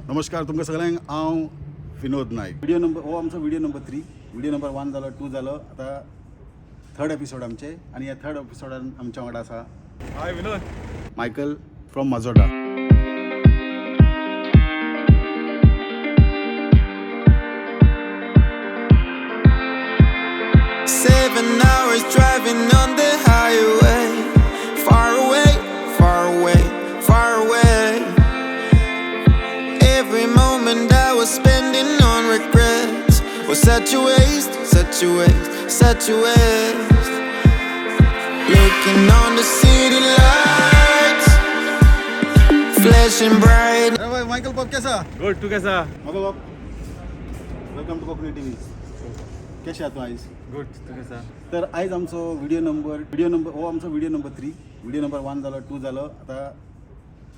नमस्कार तुमकां सगळ्यांक. हांव विनोद नायक. व्हिडिओ नंबर हो आमचो video number 3. Video number 1 जालो, 2 जालो, आतां थर्ड एपिसोड आमचे आनी ह्या थर्ड एपिसोडान आमच्या वांगडा आसा hi Vinod. Michael from Majorda. 7 hours driving on the highway. Far away, far away, far away. Every moment I was spending on regrets was such a waste, such a waste, such a waste. Looking on the city lights, flashing bright. अरे भाई Michael बाब, कैसा? Good, तू कैसा? Michael बाब, welcome to Konkani TV. कशें आहा तूं आयज? गुड, तू कैसा? तर आयज आमचो व्हिडिओ नंबर हो आमचो video number 3. Video number 1 जालो, 2 जालो, आतां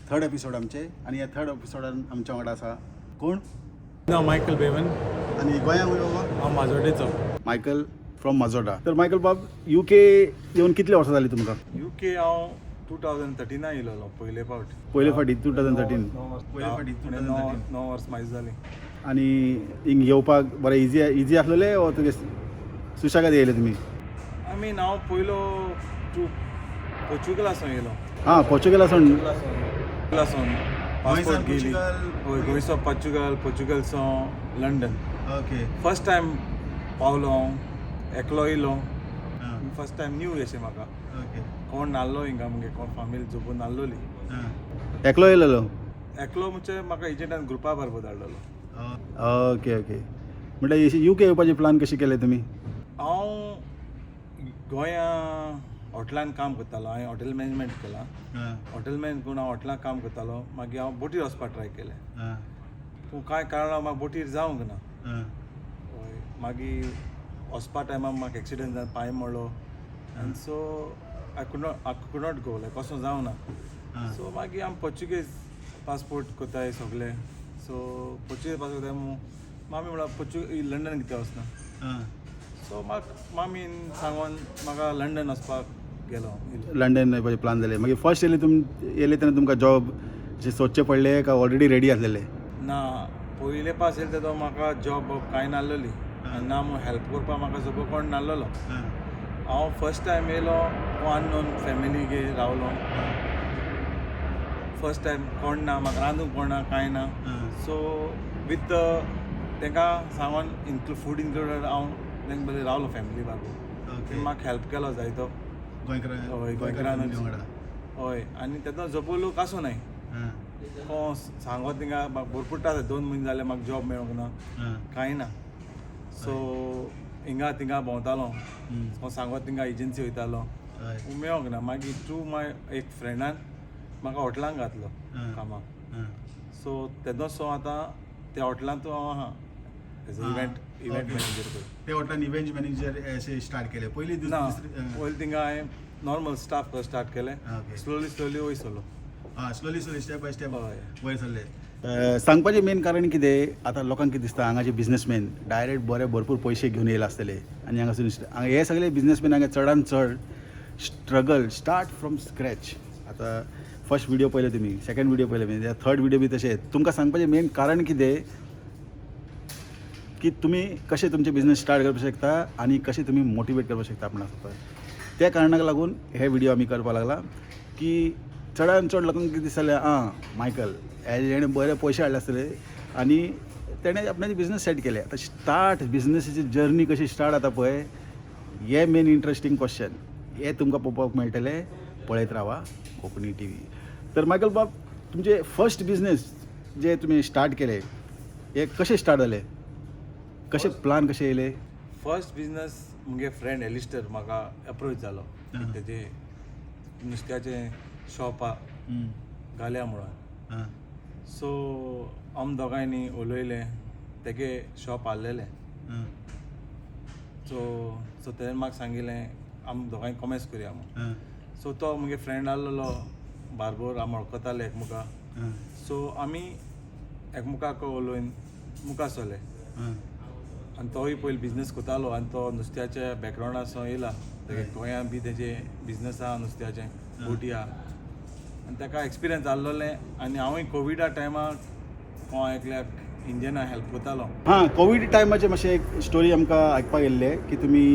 थर्ड एपिसोड आमचे आनी ह्या थर्ड एपिसोडान आमच्या वांगडा आसा कोण? नांव मायकल बेवन. आनी गोंया खंय बाबा? हांव माजोडेचो. Michael from Majorda. तर मायकल बाब, युके येवन कितले वर्सां जालीं तुमकां? युके हांव 2013 येयलेलो पयले फावट. पयले फावटी 2013? पयले फावटी 9 वर्स मागीर जालीं. आनी हिंग येवपाक बरें इजी इजी आसलेलें वो तुगे सुशेगाद येयले तुमी? I mean, हांव पयलो टू पोर्चुगलासून येयलो. आं, पोर्चुगलासून. पोर्चुगलासून पासपोर्ट गेली. हय, गोंयचो पोर्चुगल, पोर्चुगलचो लंडन. फर्स्ट टायम पावलो हांव, एकलो येयलो. फर्स्ट टायम न्यू अशें म्हाका. कोण नाल्लो हिंगा मुगे, कोण फामील जोबून नाल्लोली. एकलो येयलेलो? एकलो म्हणजे म्हाका एजंटान ग्रुपा बरोबर धाडलेलो. ओके ओके म्हणल्यार युके येवपाचे प्लान कशें केले तुमी? हांव गोंया हॉटेलान काम करतालो. हांवें हॉटेल मॅनेजमेंट केलां. हॉटेल मॅनेज करून हांव हॉटेलान काम करतालो. मागीर हांव बोटीर वचपाक ट्राय केलें, पूण कांय कारणां म्हाका बोटीर जावंक ना. हय, मागीर वचपा टायमार म्हाका एक्सिडंट जावन पांय मोडलो आनी so I could not go, like कसो जावना. सो मागीर आमी पोर्चुगीज पासपोर्ट कोताय सगळे. सो पोर्चुगीज पासपोर्ट कोताय, मामी म्हणल्यार लंडन कित्याक वचना? सो म्हाका मामीन सांगोन म्हाका लंडन वचपाक गेलो. लंडन येवपाचे प्लान जाले. मागीर फर्स्ट येयले तुम, येयले तेन्ना तुमकां जॉब अशें सोदचें पडलें काय ऑलरेडी रेडी आसलेले? ना, पयले पास येयले तेदो म्हाका जॉब कांय नासलेली आनी ना म्हूण हेल्प करपाक म्हाका सोबो कोण नासलेलो. हांव फर्स्ट टायम येयलो, अननोन फॅमिलीगे रावलो. फर्स्ट टायम कोण ना म्हाका, रांदूंक कोण ना, कांय ना. सो विथ तांकां सांगोन फूड इन्क्लुडेड, हांव तांकां बरें रावलो फॅमिली बारबोर. म्हाका हेल्प केलो जायतो. हय, गोंयकारानूच. हय, आनी तेदो जबो लोक आसूं नाय कोण सांगत थिंगा. म्हाका भरपूर त्रास जाता. 2 म्हयने जाले म्हाका जॉब मेळूंक ना, कांय ना. सो हिंगा थिंगा भोंवतालो, हांव सांगत थिंगा एजन्सी वयतालो, पूण मेळोंक ना. मागीर थ्रू माय एक फ्रेंडान म्हाका हॉटेलान घातलो कामाक. सो तेदो सो आतां त्या हॉटेलांत हांव आहा एज अ इव्हेंट मॅनेजर. ते हॉटेलान इव्हेंट मॅनेजर अशें स्टार्ट केलें पयलीं? ना, पयलीं थिंगा हांवें नॉर्मल स्टाफ स्टार्ट केलें. स्लोली स्लोली वयर सरलो. आं, slowly slowly, step by step हय. वयर सरले. सांगपाचें मेन कारण कितें, आतां लोकांक कितें दिसता, हांगाचे बिजनसमॅन डायरेक्ट बरे भरपूर पयशे घेवन येयले आसतले आनी हांगासून हांगा हे सगळे बिजनसमॅन हांगा चडान चड स्ट्रगल, स्टार्ट फ्रॉम स्क्रॅच. आतां फर्स्ट व्हिडिओ पळयले तुमी, सेकंड व्हिडिओ पळयले तुमी, थर्ड व्हिडिओ बी तशें. तुमकां सांगपाचें मेन कारण कितें की तुमी कशें तुमचे बिजनस स्टार्ट करपाक शकता आनी कशें तुमी मोटिवेट करपाक शकता आपणाक स्वता. त्या कारणाक लागून हे व्हिडिओ आमी करपाक लागला की चडान चड लोकांक कितें दिसतालें, आं, मायकल हेणें बरे पयशे हाडले आसतले आनी तेणें आपणाचे बिजनस सेट केले. आतां स्टार्ट बिजनसीची जर्नी कशी स्टार्ट जाता पळय, हें मेन इंट्रस्टींग क्वेश्चन. हें तुमकां पळोवपाक मेळटलें. पळयत रावा कोंकणी टीव्ही. तर मायकल बाब, तुमचे फर्स्ट बिजनस जे तुमी स्टार्ट केले, हे कशें स्टार्ट जाले, कशें प्लान कशें येयले? फर्स्ट बिजनस मुगे फ्रेंड एलिस्टर म्हाका अप्रोच जालो, तेजे नुस्त्याचें शॉप घाल्या म्हणून. सो आम दोगांयनी उलयलें, तेगे शॉप आहलेलें. सो सो तेणें म्हाका सांगिल्लें, आम दोगांय कॉमर्स करया म्हूण. सो तो मुगे फ्रेंड आहलेलो बारबोर, आम वळखताले एकमुका. सो आमी एकमुकाक उलोवन मुखार सरले आनी तोय पयलीं बिजनस करतालो आनी तो नुस्त्याच्या बॅकग्रावंडासून येयला. तेगे गोंयांत बी तेजे बिजनस आहा नुस्त्याचें, बोटी आहा आनी ताका एक्सपिरियन्स आहलोलें. आनी हांवूय कोविडा टायमार कोण एकल्याक इंडियना हेल्प करतालो. हां, कोवीड टायमाचे मातशें एक स्टोरी आमकां आयकपाक येयल्ले की तुमी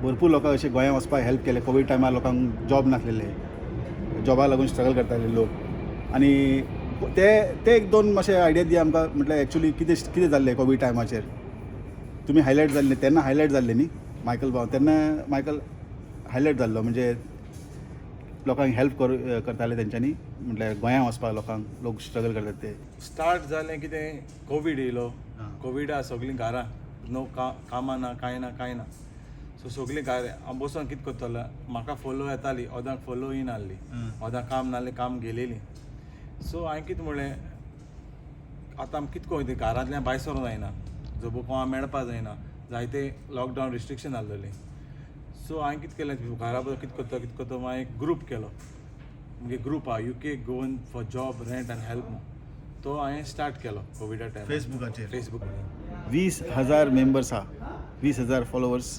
भरपूर लोकांक अशें गोंयांत वचपाक हेल्प केले. कोवीड टायमार लोकांक जॉब नासलेले, जॉबा लागून स्ट्रगल करताले लोक आनी ते ते एक दोन मातशे आयडिया दिया आमकां. म्हटल्यार एक्चुली कितें कितें जाल्लें कोवीड टायमाचेर? तुमी हायलायट जाल्ले तेन्ना, हायलायट जाल्ले न्ही मायकल भाव तेन्ना? मायकल हायलायट जाल्लो म्हणजे लोकांक हेल्प करताले तेंच्यांनी, म्हटल्यार गोंयांत वचपाक लोकांक, लोक स्ट्रगल करतात ते. स्टार्ट जालें कितें, कोवीड येयलो. कोविडा सगळीं घरा, नो कामां ना, कांय ना, कांय ना. सो सगळीं घरा हांव बसोन कितें करतलो? म्हाका फोलो येताली, ओदांक फोलो येयनासली, ओदां काम नासलें, काम गेलेलीं. सो हांवें कितें म्हणलें, आतां आमी कितें करूं? घरांतल्यान भायर सरोंक जायना, जबो कोणा मेळपा जायना, जायते लॉकडावन रिस्ट्रिक्शन आसलेलें. सो हांवें कितें केलें, घरा बसून कितें करता, कितें करता, मागीर एक ग्रूप केलो. मुगे ग्रूप आहा, UK Goan for job, rent and help. तो हांवें स्टार्ट केलो कोविडा टायमार. फेसबुकाचेर? फेसबूक. 20,000 मेंबर्स आहा, 20,000 followers,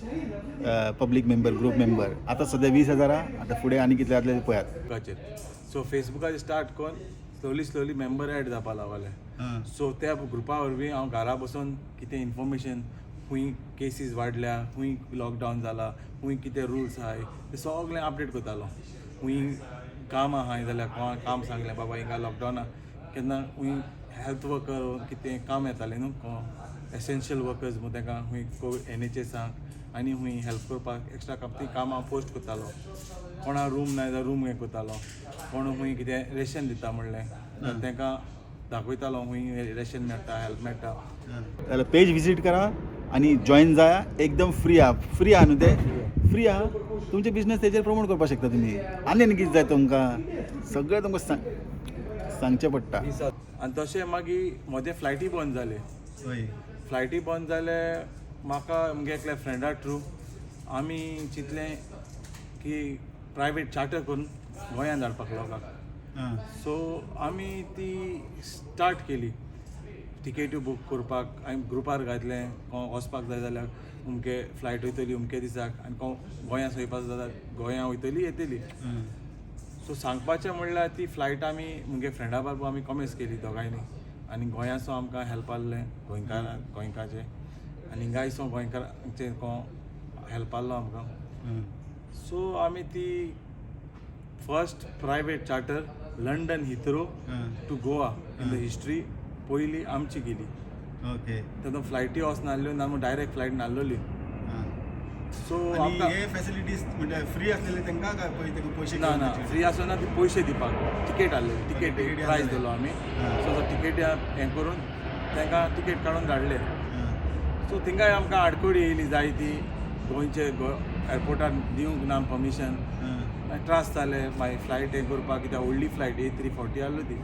public member, group member. आतां सद्या 20,000 आहा, आतां फुडें आनी कितले जातले ते पळयात. फेसबुकाचेर. सो फेसबुकाचेर स्टार्ट करून स्लोली स्लोली मेंबर एड जावपा लागले. सो त्या ग्रुपा वरवीं हांव घरा बसून कितें इन्फॉर्मेशन, खूंय केसीस वाडल्या, खूंय लॉकडावन जाला, खूंय कितें रुल्स आहाय, ते सगळें अपडेट करतालो. खूंय काम आहाय जाल्यार कोणा काम सांगलें, बाबा हिंगा लॉकडावना केन्ना खूंय हेल्थ वर्कर कितें काम येतालें न्हू, कोण एसेन्शियल वर्कर्स म्हूण, तांकां खूंय कोवीड एनएचएसांक आनी खूंय हेल्प करपाक एक्स्ट्रा काम, ती कामां पोस्ट करतालो. कोणा रूम ना जाल्यार रूम हें करतालो. कोण खूंय कितें रेशन दिता म्हणलें तांकां दाखयतालो, खूंय रेशन मेळटा, हेल्प मेळटा. जाल्यार पेज विजीट करा आनी जॉईन जाया. एकदम फ्री आहा, फ्री आहा न्हू ते, फ्री आहा. तुमचे बिजनेस तेजेर प्रमोट करपाक शकता तुमी. आनी आनी कितें जाय तुमकां, सगळें तुमकां सांगचें पडटा. आनी तशें मागीर म्हजे फ्लायटी बंद जाले. फ्लायटी बंद जाले, म्हाका म्हगे एकल्या फ्रेंडा थ्रू आमी चिंतलें की प्रायवेट चार्टर करून गोंयांत धाडपाक लोकांक. सो आमी ती स्टार्ट केली टिकेटी बूक करपाक. हांवें ग्रुपार घातलें, कोण वचपाक जाय जाल्यार अमके फ्लायट वयतली अमके दिसाक आनी कोण गोंया वयपाक जाय जाल्यार गोंया वयतली येतली. सो सांगपाचें म्हणल्यार ती फ्लायट आमी मुगे फ्रेंडा बारबो आमी कॉमेस केली दोगांयनी आनी गोंयाचो आमकां हेल्प आहलें, गोंयकार गोंयकाचे आनी हिंगायसो गोंयकारांचे कोण हेल्प आहलो आमकां. सो आमी ती first private charter London Heathrow to Goa in the history पयली आमची केली. तेन्ना फ्लायटी वचनासल्यो ना, डायरेक्ट फ्लायट नासलोली. सो आमकां हे फॅसिलिटीज म्हणजे फ्री आसलेले तांकां काय पयशे? ना ना, फ्री आसना ती. पयशे दिवपाक टिकेट आहलेली, टिकेट तिकेटी प्रायस आसलेली. दिलो आमी. सो टिकेट हें करून तांकां टिकेट काडून धाडले. सो थिंगाय आमकां आडखळी येयली जायती. गोंयचे एअरपोर्टार दिवंक ना परमिशन, मागीर त्रास जाले. मागीर फ्लायट हें करपाक, कित्याक व्हडली फ्लायट A340 आहली ती,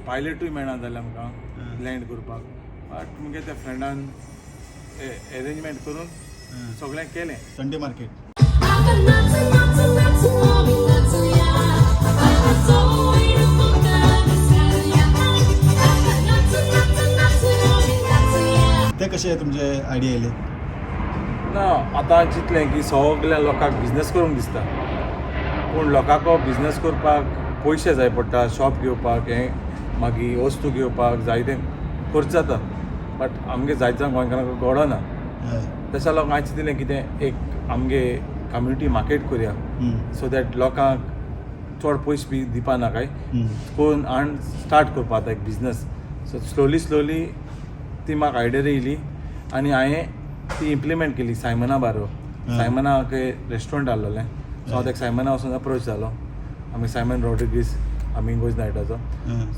पायलटूय मेळना जालें आमकां लँड करपाक. बट मुगे त्या फ्रेंडान एरेंजमेंट करून सगळें केलें. Sunday market. I've got nuts and nuts and nuts and loving nuts, yeah. I've got nuts and nuts and nuts and loving nuts, yeah. ते कशे तुमचे आयडिया येयले? ना, आतां चिंतलें की सगल्या लोकांक बिजनस करूंक दिसता, पूण लोकांक बिजनस करपाक पयशे जाय पडटा. शॉप घेवपाक, हें मागीर वस्तू घेवपाक जायते खर्च जाता, बट आमगे जायते जाण गोंयकारांक घडना. तशें लोकांक हांवें चिंतलें कितें एक आमगे कम्युनिटी मार्केट करुया, सो that लोकांक चड पयशे बी दिवपा नाकाय करून आनी स्टार्ट करपा आतां एक बिजनस. सो स्लोली स्लोली ती म्हाका आयडिया येयली आनी हांवें ती इम्प्लिमेंट केली सायमना बारबर. सायमनाक रेस्टोरंट आहलोलें, सो हांव ताका सायमना वचून अप्रोच जालो. आमी सायमन रॉड्रिगीस आमिगोज नायटाचो.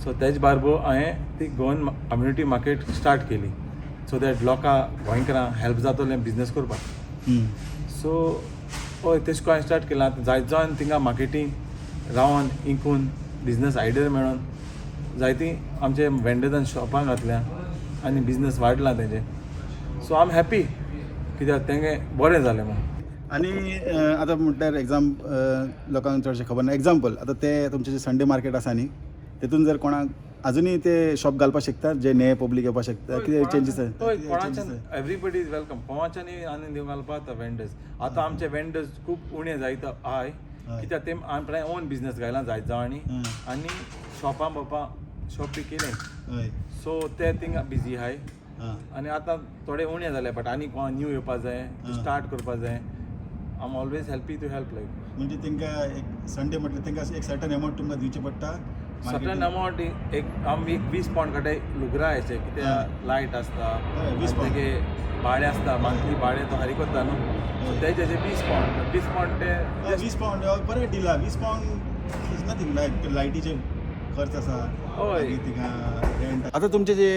सो तेज बारबो हांवें ती गोवन कम्युनिटी मार्केट स्टार्ट केली, सो that लोकां गोंयकारांक हेल्प जातलें बिजनस करपाक. सो हय, तेश कोरून हांवें स्टार्ट केलां. आतां जायते जाण थिंगा मार्केटींग रावन इंकून बिजनस आयडिया मेळोन जायतीं आमचे वेंडर्सान शॉपां घातल्या आनी बिजनस वाडला तेजें. सो I am happy, कित्याक तेंगे बरें जालें म्हूण. आनी आतां म्हटल्यार एग्जाम लोकांक चडशें खबर ना. एग्जाम्पल, आतां ते तुमचे जे संडे मार्केट आसा न्ही, तेतून जर कोणाक अजुनूय ते शॉप घालपाक शकता, जे ने पब्लीक येवपाक शकता, कितें चेंजीस? हय, कोणाच्यान everybody is welcome. कोणाच्यानी आनी घालपा जाता वेंडर्स. आतां आमचे वेंडर्स खूब उणे जायत आहाय, कित्याक ते आपणें ओन बिजनस घायला जायत जाणांनी आनी शॉपां बोपां शॉप बी केलें. सो सो ते थिंगा बिजी आहाय. आं. आनी आतां थोडे उणें जाले, बट आनी कोण न्यू येवपा जाय, स्टार्ट करपा जाय, I am always happy to help like. म्हणजे तांकां एक संडे म्हटल्यार तांकां एक सर्टन अमावंट तुमकां दिवचें पडटा. सर्टन अमावंट, एक आमी एक 20 पावंड काडटाय लुगरा हेचे, कित्याक लायट आसता. हय, 20 आनी तेगे भाडें आसता, मंथली भाडें तो फारीक करता न्हू. सो तेजे 20 पावंड, 20 पावंड ते. 20 पावंड बरें डिला. 20 पावंड is nothing, लायक लायटीचे खर्च आसा. हय. मागीर थिंगा रेंट. आतां तुमचे जे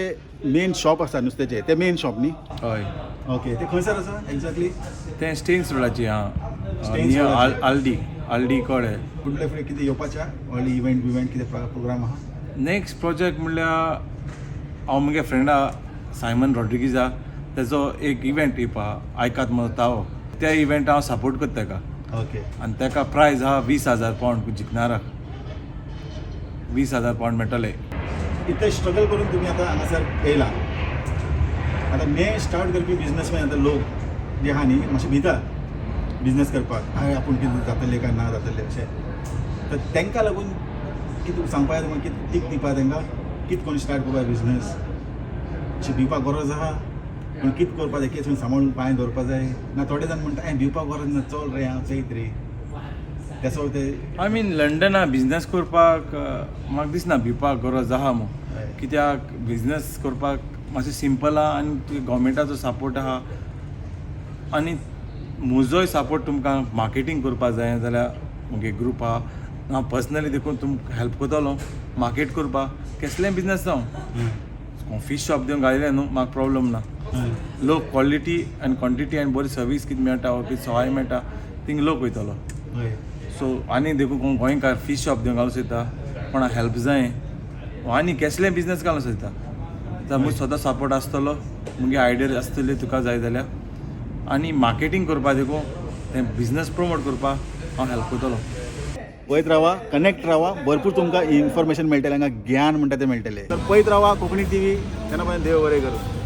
मेन शॉप आसा नुस्त्याचे, ते मेन शॉप न्ही? हय. ओके, ते खंयसर आसा एक्झॅक्टली? तें स्टेन्स रोडाची आहा. स्टेन्स नियर रोडाचेर. आल्डी, आल्डी कडेन. फुडले फुडें कितें येवपाच्या व्हडले इव्हेंट बिव्हेंट, कितें प्रोग्राम आहा? नेक्स्ट प्रोजेक्ट म्हणल्यार हांव मुगे फ्रेंडा सायमन रॉड्रिगीजा तेजो एक इव्हेंट येवपा, आयकात म्हजो तावो. त्या इव्हेंट हांव सपोर्ट करता तेका. आनी तेका प्रायज आहा 20,000 पावंड. जिखणाराक 20,000 पावंड मेळटले. इतले स्ट्रगल करून तुमी आतां हांगासर येयला. आतां ने स्टार्ट करपी बिजनसमॅन, आतां लोक जे आहा न्ही, मातशे भिता बिजनस करपाक, हय, आपूण कितें जातलें काय ना जातलें अशें. तर तांकां लागून कितें सांगपा जाय तुमकां? कितें टीप दिवपा तांकां? कितें कोण स्टार्ट करपा बिजनस, अशें भिवपाक गरज आहा? पूण कितें करपा जाय? कितें सांबाळून पांय दवरपा जाय ना? थोडे जाण म्हणटा, हें भिवपाक गरज ना, चल रे, हांव चयत रे तेसो ते. I mean, लंडना बिजनस करपाक म्हाका दिसना भिवपाक गरज आहा म्हूण. कित्याक बिजनस करपाक मातशें सिंपल आहा आनी गोवमेंटाचो सपोर्ट आहा आनी म्हजोय सपोर्ट. तुमकां मार्केटींग करपाक जाय जाल्यार मुगे ग्रूप आहा. हांव पर्सनली देखून तुमकां हेल्प करतलो मार्केट करपाक. केसलेंय बिजनस जावं, फीश शॉप दिवन घायलें न्हू, म्हाका प्रॉब्लम ना. लोक क्वॉलिटी आनी क्वॉन्टिटी आनी बरी सर्वीस कितें मेळटा वो कितें सवाय मेळटा, थिंग लोक वयतलो. सो आनी देखून कोण गोंयकार फीश शॉप दिवन घालूंक सोदता, कोणाक हेल्प जाय वो आनी केसलेय बिजनस घालूंक सोदता जाल्यार म्हजो सदां सपोर्ट आसतलो. मुगे आयडिया आसतली तुका जाय जाल्यार आनी मार्केटींग करपा देखून तें बिजनस प्रमोट करपाक हांव हेल्प करतलो. पळयत रावा, कनेक्ट रावा, भरपूर तुमकां इन्फॉर्मेशन मेळटलें हांगा, ज्ञान म्हणटा तें मेळटलें. तर पळयत रावा कोंकणी टीव्ही. तेन्ना पर्यंत देव बरें करूं.